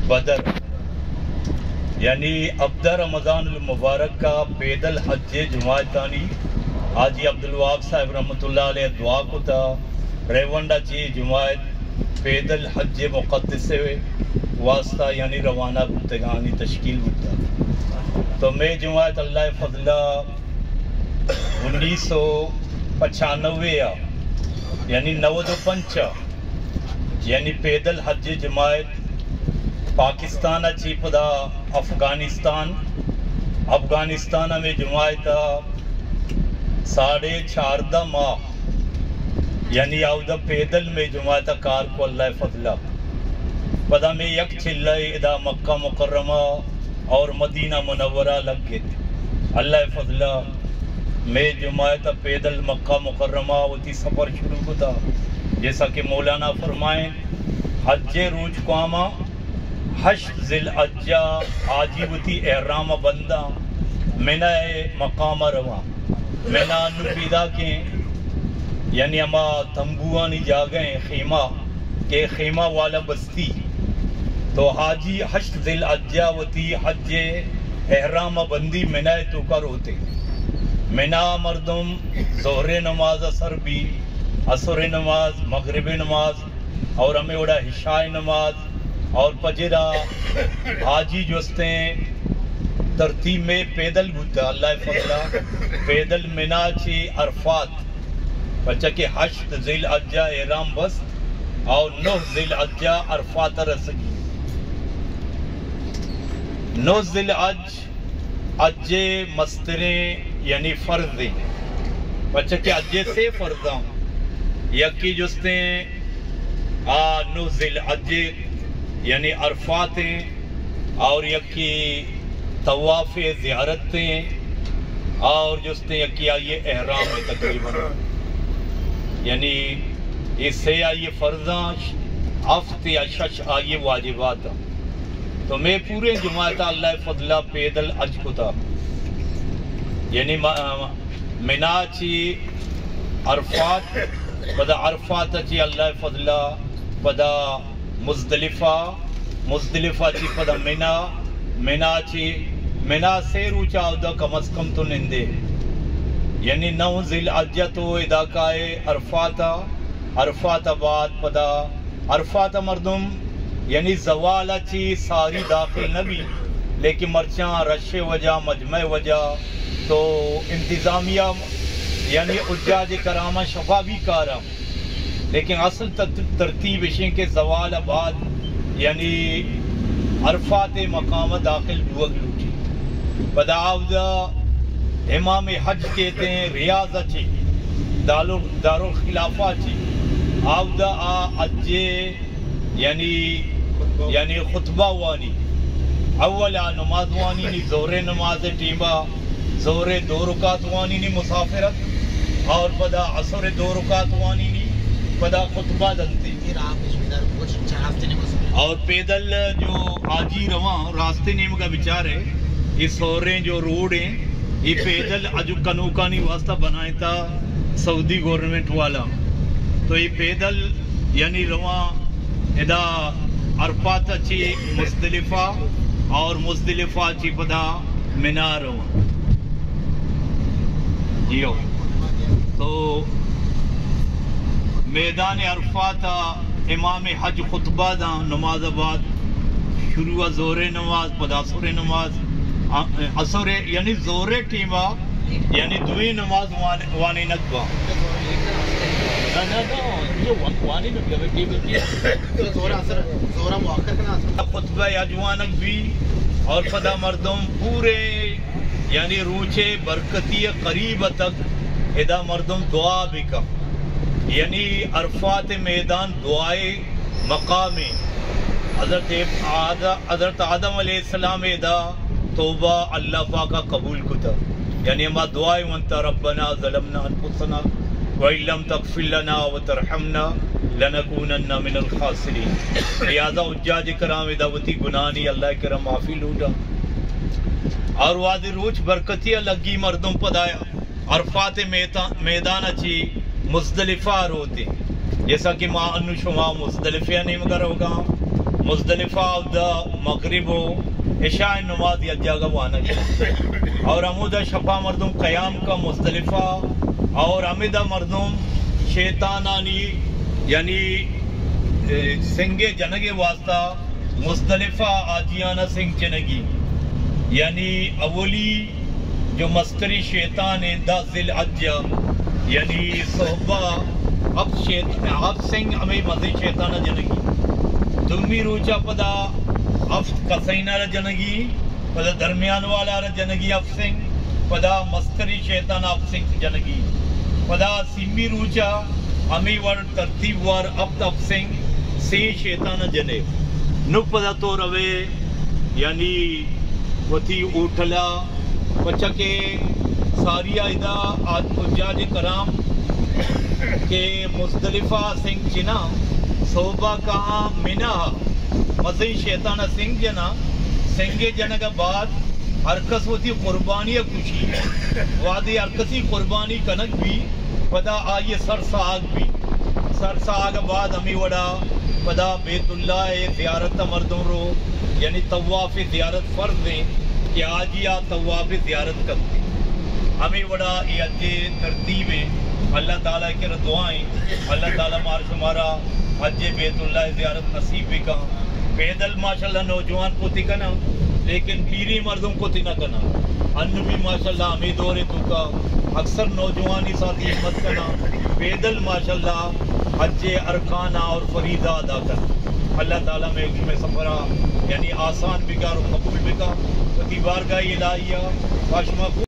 بدر، یعنی ہبدہ رمضان المبارک ءَ پیدل حج ءِ جماعتانی حاجی عبدالوہاب صاحب رحمت اللہ علیہ دعا کتا، ریونڈا چی جماعت پیدل حج مقدس ءِ واسطہ یعنی روانہ بوتگانی تشکیل بوتا۔ تو مے جماعت اللہ فضلہ انیس سو پچانوے ءَ، یعنی نود و پنچ ءَ، یعنی پیدل حج جماعت پاکستان ءَ چی پدا افغانستان، افغانستان ءَ مے جماعت ءَ ساڑھے چاردہ ماہ، یعنی آودا پیدل مے جماعت ءَ کار کو اللہ فضلہ۔ پدا مے یک چلہ ادا مکہ مکرمہ اور مدینہ منورہ لگت۔ اللہ فضلہ مے جماعت ءَ پیدل مکہ مکرمہ وتی سفر شروع کتا۔ جیسا کہ مولانا فرمائیں، حج روچ قواما ہشت ذی الحجہ حاجی وتی احرام بنداں، منی مقام رواں۔ منی نو پیدا کیں، یعنی ہما تمبوانی جاگہ ہیں، خیمہ، کہ خیمہ والا بستی۔ تو حاجی ہشت ذی الحجہ وتی حج احرام بندی منی توکا روتے۔ منی مردم ظہر نماز سر بی، عصر نماز، مغرب نماز، اور ہمے وڑا عشاء نماز اور فجر ءَ حاجی جستیں ترتیب مے پیدل بوتا، اللہ فضلہ پیدل منی چی عرفات، پرچا کہ ہشت ذی الحجہ احرام بست اور نو ذی الحجہ عرفات رسگی۔ نو ذی الحج حج مستریں یعنی فرض ہیں، پرچا کہ حج سے فرضاں، یکی جستیں آ نو ذی الحج یعنی عرفات ہیں، اور یکی طواف زیارت ہیں، اور جستیں یکی آئیے احرام ہیں تقریباً، یعنی یہ سے آئیے فرضاں، ہفت یا شش آئیے واجبات ہیں۔ تو مے پورے جماعت اللہ فضلہ پیدل حج کتا۔ یعنی ما-، منا چی عرفات، پدا عرفات چی اللہ فضلہ، پدا مزدلفہ، مزدلفہ چی پدا منا، منا چی، منا سے روچ آودا کم از کم تو نندے۔ یعنی نو ذی الحجہ تو ادا کائے عرفاتا، عرفات بعد پدا عرفات ءَ مردم یعنی زوال ءَ چی ساری داخل نہ بی، لیکن مرچاں رش وجہ، مجمع وجہ، تو انتظامیہ یعنی حجاج کراماں شفا بی کارا، لیکن اصل تت-، ترتیب اشیں کہ زوال ءَ بعد یعنی عرفات مقام ءَ داخل بوگ لوٹی۔ پدا آودا امام حج کیتیں ریاض ءَ چی، دارال-، دارالخلافہ چی، آودا آ حج یعنی، یعنی خطبہ وانی، اول آ نماز وانی نی، ظہر نماز ٹیما ظہر دو رکعت وانی نی مسافرت، اور پدا عصر دو رکعت وانی نی، پدا خطبہ دنتی۔ اور پیدل جو حاجی رواں راستے نیمگا بچارے، یہ سوریں جو روڈ ہیں، یہ پیدل اجو کنوکانی واسطہ بنائیں تا سعودی گورنمنٹ والا۔ تو یہ پیدل یعنی رواں ادا عرفات چی مزدلفہ اور مزدلفہ چی پدا منا رواں۔ جیو۔ تو میدان عرفات امام حج خطبہ داں، نماز بعد شروع ظہر نماز، پدا عصر نماز، آ، عصر یعنی ظہر ٹیما یعنی دوئیں نماز وان-، وانینگ با۔ نہ، نہ، نہ، یہ وان-، وانینگ بیا، بیا، بیا۔ خطبہ یا جوانگ بی اور پدا مردم پورے یعنی روچے برکتی قریب تک ادا مردم دعا بکا۔ یعنی عرفات میدان دعائے مقام۔ حضرت آد-، حضرت آدم علیہ السلام ادا توبہ اللہ پاکا قبول کتا۔ یعنی ہما دعائے ونتا، ربنا ظلمنا انفسنا وان لم تغفر لنا وترحمنا لنکونن من الخاسرین۔ لہذا حجاج کرام ادا وتی گناہانی اللہ کرم معافی لوٹا۔ اور وہدے روچ برکتی لگی مردم پدا عرفات میتا-، میدان چی مزدلفہ روتے۔ جیسا کہ ما انو شما مزدلفہ نیمگا روگا، مزدلفہ اودا مغرب و عشاء نماز یک جاگہ وانگ۔ اور ہمودا شپا مردم قیام کا مزدلفہ، اور ہمیدا مردم شیطانانی، یعنی، اے، سنگے جنگے واسطہ مزدلفہ حاجیانا سنگ جنگی۔ یعنی اولی جو مستری شیطان ایں، دہ ذی الحجہ، یعنی صحبہ ہفت شیط-، ہفت سنگ ہمے مزیں شیطانا جنگی۔ دومی روچا پدا ہفت کسینارا جنگی، پدا درمیان والارا جنگی ہفت سنگ، پدا مستری شیطانا ہفت سنگ جنگی۔ پدا سیمی روچا ہمے وڑ ترتیب وار ہپت ہپت سنگ سے شیطان ءَ جنے۔ نوں پدا تو روے، یعنی وتی ہوٹل ءَ، پچا کہ ساری ءَ ادا آ حجاج کرام کہ مزدلفہ ءَ سنگ جناں، صحبہ کاں منی ءَ مزنیں شیطان ءَ سنگ جناں، سنگ ءِ جنگ ءَ بعد ہر کس وتی قربانی ءَ کشی، وہدے ہر کسی قربانی کنگ بی، پدا آئی ءِ سر ساہگ بی۔ سر ساہگ ءَ بعد ہمے وڑا پدا بیت اللہ ءِ زیارت ءَ مردم رو، یعنی طواف زیارت فرض ایں کہ حاجی آ طواف زیارت کنت۔ ہمے وڑا اے حج ءِ ترتیب ایں۔ اللہ تعالیٰ ءِ کرا دعا ایں، اللہ تعالیٰ مارا شمارا حج بیت اللہ ءِ زیارت نصیب بکاں۔ پیدل ماشاءاللہ نوجوان کتی کناں، لیکن پیریں مردم کتی نہ کناں۔ انوں بھی ماشاءاللہ ہمے دور ءِ توکا اکثر نوجوانی ساتھی ہمت کناں، پیدل ماشاءاللہ حج ءِ ارکان اور فریضہ ادا کناں۔ اللہ تعالیٰ مئے، مئے سفرا یعنی آسان بکا اور قبول بکا۔ وتی بارگاہ الہی ءَ شما